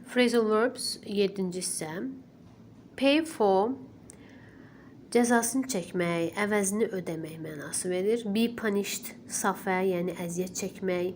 Phrasal verbs, 7-ci hissə. Pay for, cəzasını çəkmək, əvəzini ödəmək mənası verir. Be punished, suffer, yəni əziyyət çəkmək.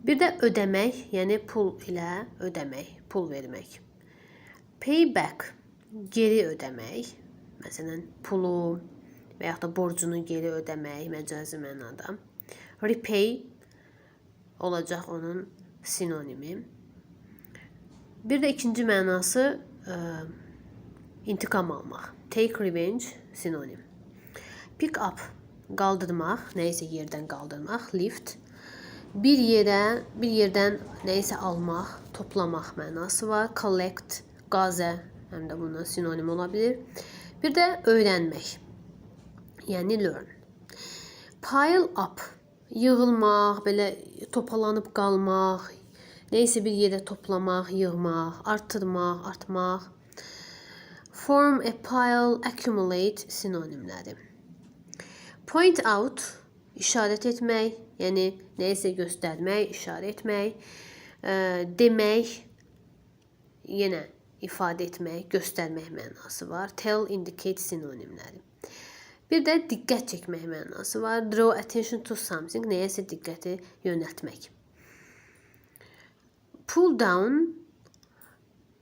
Bir də ödəmək, yəni pul ilə ödəmək, pul vermək. Pay back, geri ödəmək. Məsələn, pulu və yaxud da borcunu geri ödəmək məcazi mənada. Repay olacaq onun sinonimi. Bir də ikinci mənası intiqam almaq. Take revenge sinonim. Pick up, qaldırmaq, nəyisə yerdən qaldırmaq, lift. Bir yerə, bir yerdən nəyisə almaq, toplamaq mənası var. Collect, gather həm də bundan sinonim ola bilər. Bir də öyrənmək. Yəni learn. Pile up, yığılmaq, belə topalanıb qalmaq, nəyisə bir yerə toplamaq, yığmaq, artırmaq, artmaq. Form a pile, accumulate sinonimləri. Point out, işarət etmək, yəni nəyisə göstərmək, işarə etmək, demək, yenə ifadə etmək, göstərmək mənası var. Tell, indicate sinonimləri. Bir də diqqət çəkmək mənası var. Draw attention to something, nəyəsə diqqəti yönəltmək. Pull down,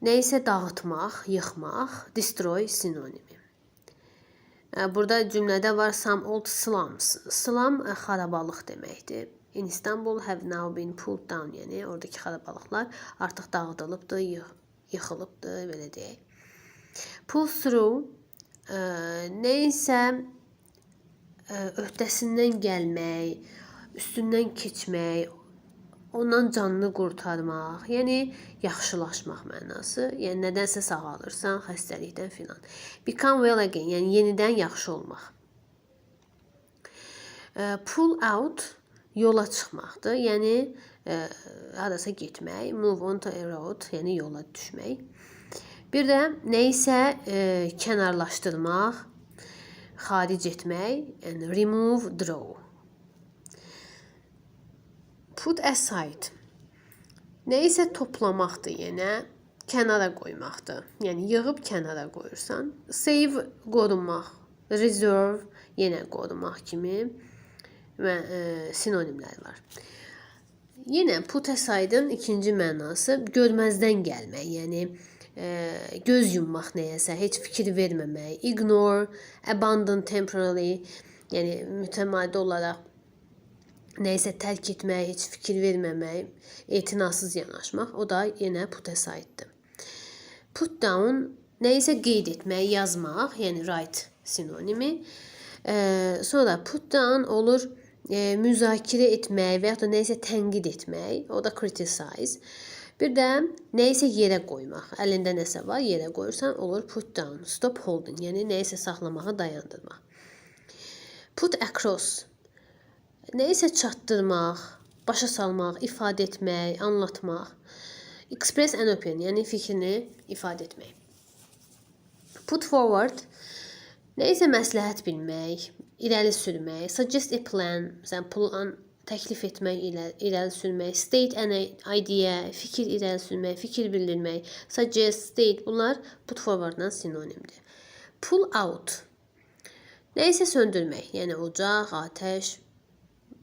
nəyisə dağıtmaq, yıxmaq, destroy sinonimi. Burada cümlədə var some old slums. Slum xarabalıq deməkdir. In Istanbul have now been pulled down, yəni oradakı xarabalıqlar artıq dağıdılıbdır, yıxılıbdır, belə deyək. Pull through, nəyisə öhdəsindən gəlmək, üstündən keçmək, ondan canını qurtarmaq, yəni yaxşılaşmaq mənası. Yəni nədənsə sağalırsan, xəstəlikdən filan. Become well again, yəni yenidən yaxşı olmaq. Pull out, yola çıxmaqdır. Yəni hardasa getmək, move on to a road, yəni yola düşmək. Bir də nəyisə kənarlaşdırmaq, xaric etmək, yəni remove, draw. Put aside. Nəyisə toplamaqdır yenə, kənara qoymaqdır. Yəni yığıb kənara qoyursan. Save, qorumaq, reserve yenə qorumaq kimi və sinonimlər var. Yenə put aside'ın ikinci mənası görməzdən gəlmək, yəni göz yummaq nəyəsə, heç fikir verməmək, ignore, abandon temporarily, yəni mütəmadi olaraq nəyisə tərk etmək, heç fikir verməmək, etinasız yanaşmaq, o da yenə put aside'dır. Put down, nəyisə qeyd etmək, yazmaq, yəni write sinonimi. Sonra put down olur müzakirə etmək və yaxud da nəyisə tənqid etmək, o da criticize. Bir də nəyisə yerə qoymaq. Əlində nəsə var, yerə qoyursan, olur put down. Stop holding, yəni nəyisə saxlamağı dayandırmaq. Put across, nəyisə çatdırmaq, başa salmaq, ifadə etmək, anlatmaq. Express an opinion, yəni fikrini ifadə etmək. Put forward, nəyisə məsləhət bilmək, irəli sürmək, suggest a plan, məsələn, plan təklif etmək, irəli sürmək, state an idea, fikir irəli sürmək, fikir bildirmək, suggest, state, bunlar put forward-dan sinonimdir. Pull out, nəyisə söndürmək, yəni ocaq, atəş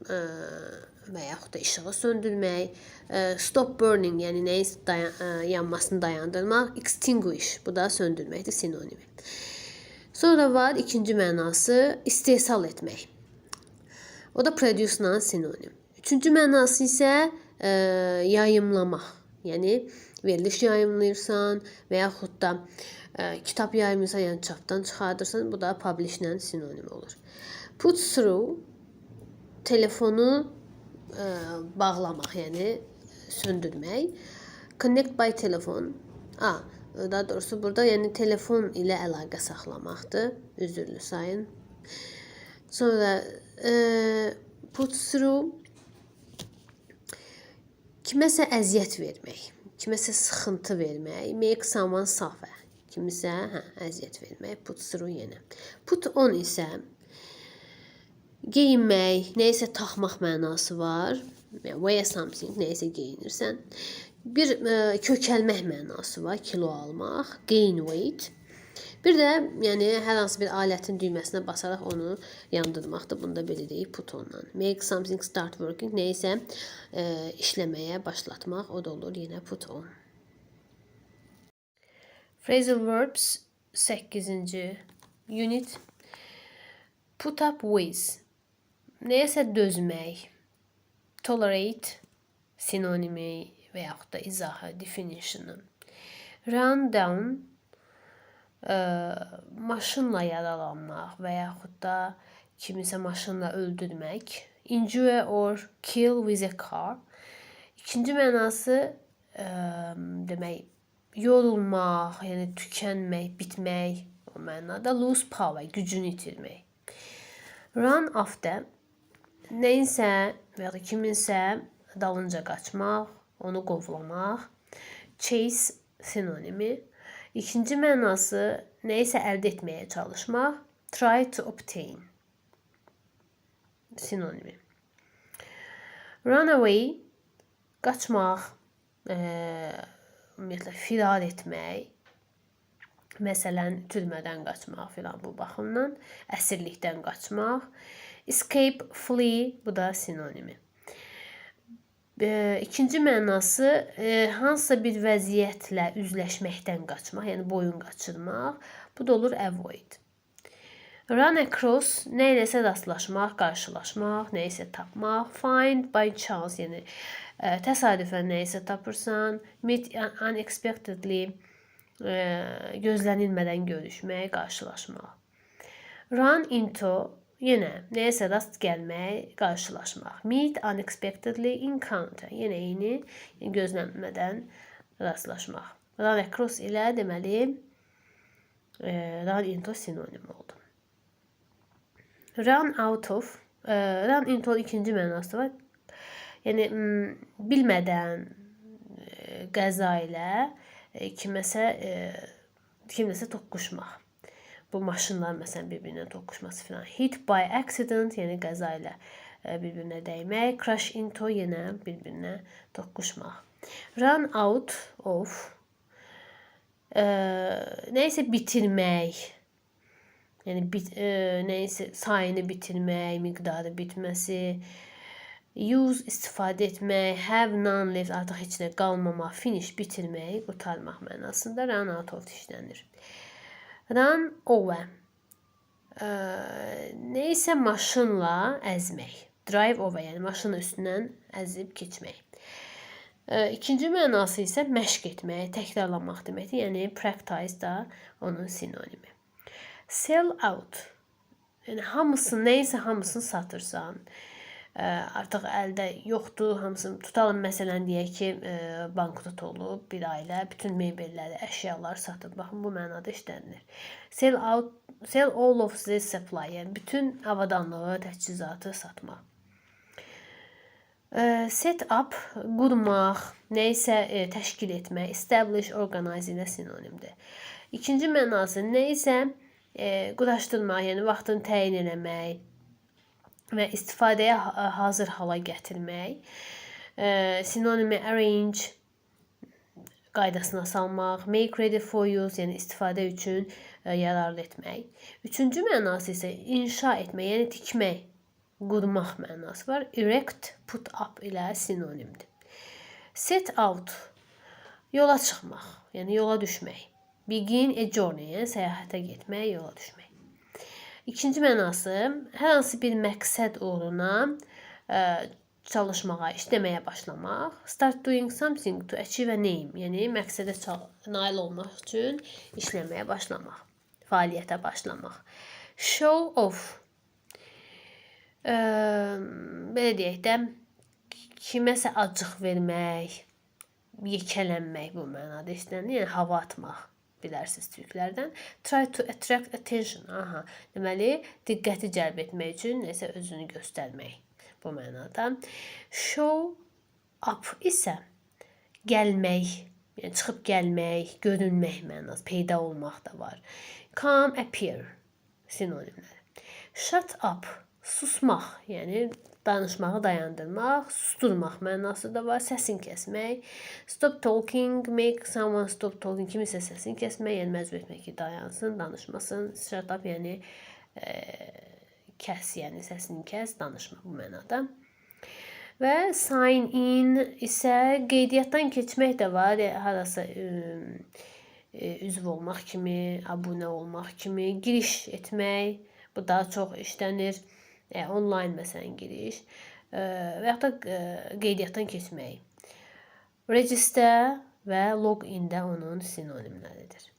və yaxud da işığı söndürmək, stop burning, yəni nəyin yanmasını dayandırmaq, extinguish, bu da söndürməkdir sinonimi. Sonra var ikinci mənası istehsal etmək. O da produce-la sinonim. Üçüncü mənası isə yayımlamaq. Yəni veriliş yayımlayırsan və yaxud da kitab yayımlayırsan, yəni çapdan çıxardırsan, bu da publish-lə sinonim olur. Put through, telefonu bağlamaq, yəni söndürmək. Connect by telephone. A, daha doğrusu burada yəni telefon ilə əlaqə saxlamaqdır. Üzrlü sayın. Sonra put through, kiməsə əziyyət vermək, kiməsə sıxıntı vermək, make someone suffer. Kimisə əziyyət vermək, put through yenə. Put on isə geyinmək, nəyisə taxmaq mənası var. Yəni wear something, nəyisə geyinirsən. Bir kökəlmək mənası var, kilo almaq, gain weight. Bir də yəni hər hansı bir alətin düyməsinə basaraq onu yandırmaqdır. Bunu da belə deyik, put ondan. Make something start working, nəyisə işləməyə başlatmaq, o da olur yenə put on. Phrasal verbs, 8-ci unit. Put up with. Nəyəsə dözmək. Tolerate sinonimi və yaxud da izahı, definitionu. Run down, maşınla yaralanmaq və yaxud da kimisə maşınla öldürmək. Injure or kill with a car. İkinci mənası demək yorulmaq, yəni tükənmək, bitmək o mənada. Lose power, gücünü itirmək. Run after, nəyinsə və ya da kiminsə dalınca qaçmaq, onu qovlamaq. Chase sinonimi. İkinci mənası nəyisə əldə etməyə çalışmaq. Try to obtain sinonimi. Run away, qaçmaq, ümumiyyətlə firar etmək. Məsələn, türmədən qaçmaq filan bu baxımdan, əsirlikdən qaçmaq. Escape, flee, bu da sinonimi. İkinci mənası hansısa bir vəziyyətlə üzləşməkdən qaçmaq, yəni boyun qaçırmaq. Bu da olur avoid. Run across, nə iləsə rastlaşmaq, qarşılaşmaq, nəyisə tapmaq. Find by chance, yəni təsadüfən nəyisə tapırsan. Meet unexpectedly, gözlənilmədən görüşmək, qarşılaşmaq. Run into, yenə nəyəsə rast gəlmək, qarşılaşmaq. Meet unexpectedly, encounter, yenə eyni, yəni gözlənilmədən rastlaşmaq. Run across ilə deməli run into sinonim oldu. Run out of, run into ikinci mənası var. Yəni bilmədən qəza ilə kiməsə kimləsə toqquşmaq. Bu maşınlar məsələn bir-birinə toqquşması filan. Hit by accident, yəni qəza ilə bir-birinə dəymək. Crash into, yenə bir-birinə toqquşmaq. Run out of, nəyisə bitirmək. Yəni nəyisə sayını bitirmək, miqdarı bitməsi. Use, istifadə etmək, have none left, artıq heç nə qalmamaq, finish, bitirmək, qurtarmaq mənasında run out of işlənir. Run over. Nəyisə maşınla əzmək. Drive over, yəni maşının üstündən əzib keçmək. İkinci mənası isə məşq etmək, təkrarlamaq deməkdir. Yəni practice da onun sinonimi. Sell out. Yəni hamısını, nəyisə hamısını satırsan. Artıq əldə yoxdur, hamısını tutalım, məsələn deyək ki, bankrot olub bir ailə, bütün mebelləri, əşyaları satıb. Baxın, bu mənada işlənilir. Sell out, sell all of the supply, yəni bütün avadanlığı, təchizatı satmaq. Set up, qurmaq, nəyisə təşkil etmək, establish, organize ilə sinonimdir. İkinci mənası nəyisə quraşdırmaq, yəni vaxtını təyin eləmək və istifadəyə hazır hala gətirmək. Sinonimi arrange, qaydasına salmaq, make ready for use, yəni istifadə üçün yararlı etmək. Üçüncü mənası isə inşa etmək, yəni tikmək, qurmaq mənası var. Erect, put up ilə sinonimdir. Set out, yola çıxmaq, yəni yola düşmək. Begin a journey, yəni səyahətə getmək, yola düşmək. İkinci mənası hər hansı bir məqsəd uğruna çalışmağa, işləməyə başlamaq. Start doing something to achieve an aim, yəni məqsədə nail olmaq üçün işləməyə başlamaq, fəaliyyətə başlamaq. Show off. Belə deyək də, kiməsə acıq vermək, yekələnmək bu mənada işlənilir, yəni hava atmaq, bilərsiniz türklərdən. Try to attract attention. Aha. Deməli, diqqəti cəlb etmək üçün nəsə özünü göstərmək bu mənada. Show up isə gəlmək, yəni çıxıb gəlmək, görünmək mənası, peyda olmaq da var. Come, appear sinonimləri. Shut up. Susmaq, yəni danışmağı dayandırmaq, susturmaq mənası da var, səsin kəsmək. Stop talking, make someone stop talking, kiminsə səsini kəsmək, yəni məcbur etmək ki, dayansın, danışmasın. Shut up, yəni kəs, yəni səsini kəs, danışma bu mənada. Və sign in isə qeydiyyatdan keçmək də var, harasa üzv olmaq kimi, abunə olmaq kimi, giriş etmək, bu daha çox işlənir. Online məsələn giriş və yaxud da qeydiyyatdan keçmək. Register və log in də onun sinonimləridir.